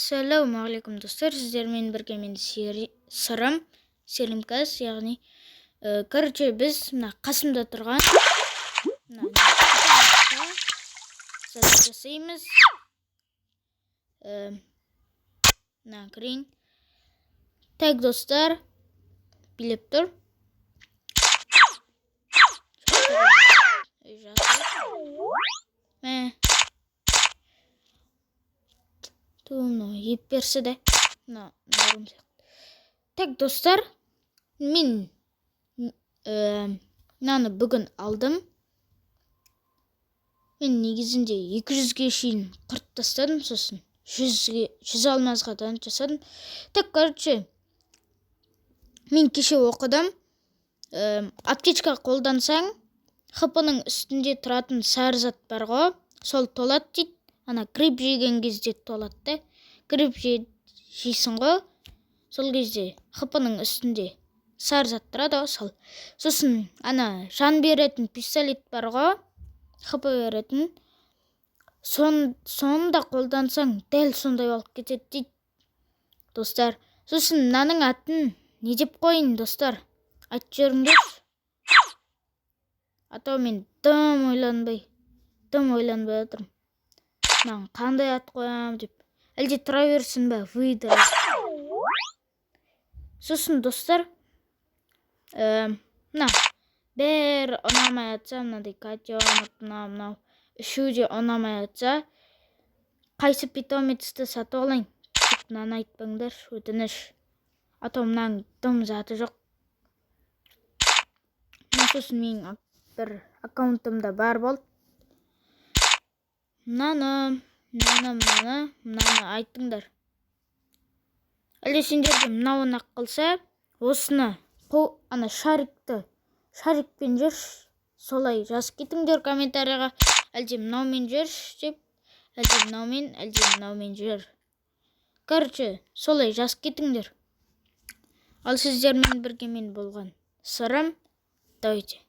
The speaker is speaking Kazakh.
Ассалаумағалейкум, достар! Сіздермен бірге мен, Сырым Селимказ, яғни короче, біз мына қасымда тұрған мына зат жасаймыз. Мына кірейін. Так, достар, билеп тұр. Жасыл мә. Ту, мынау еп берсе де, мына норм сияқты. Так, достар, мен мынаны бүгін алдым. Мен негізінде 200-ге шейін құрт тастадым, сосын 100-ге, 100 алмазға донат жасадым. Так, короче, мен кеше оқыдым. Аптечка қолдансаң, ХП-ның үстінде тұратын сары зат бар ғой, сол толады дейді. Ана гриб жеген кезде толады да. Гриб жейсің ғой, сол кезде ХП-ның үстінде сары зат тұрады ғой, сол. Сосын ана жан беретін пистолет бар ғой, ХП беретін, соны да қолдансаң, дәл сондай болып кетеді дейді, достар. Сосын мынаның атын не деп қояйын, достар, айтып жіберіңдерші, а то мен дым ойланбай отырмын, мынаған қандай ат қоямын деп. Әлде тұра берсін ба выдра? Сосын, достар, мына бәрі ұнамай жатса, мынандай котенок, мынау, мынау үшеуі де ұнамай жатса, қайсы питомецті сатып алайын? Тек мынаны айтпаңдаршы, өтініш, а то мынаның дым заты жоқ. Мына сосын менің бір аккаунтымда бар болды. Мынаны, мынаны, мынаны, мынаны айттыңдар. Әлде сендерге мынау ұнап қалса, осыны ана шарикті, шарикпен жүрші, солай жазып кетіңдер комментарийға. Әлде мынаумен жүрші деп, әлде мынаумен, әлде мынаумен жүр, короче, солай жазып кетіңдер. Ал сіздермен бірге мен болған Сырым. Давайте.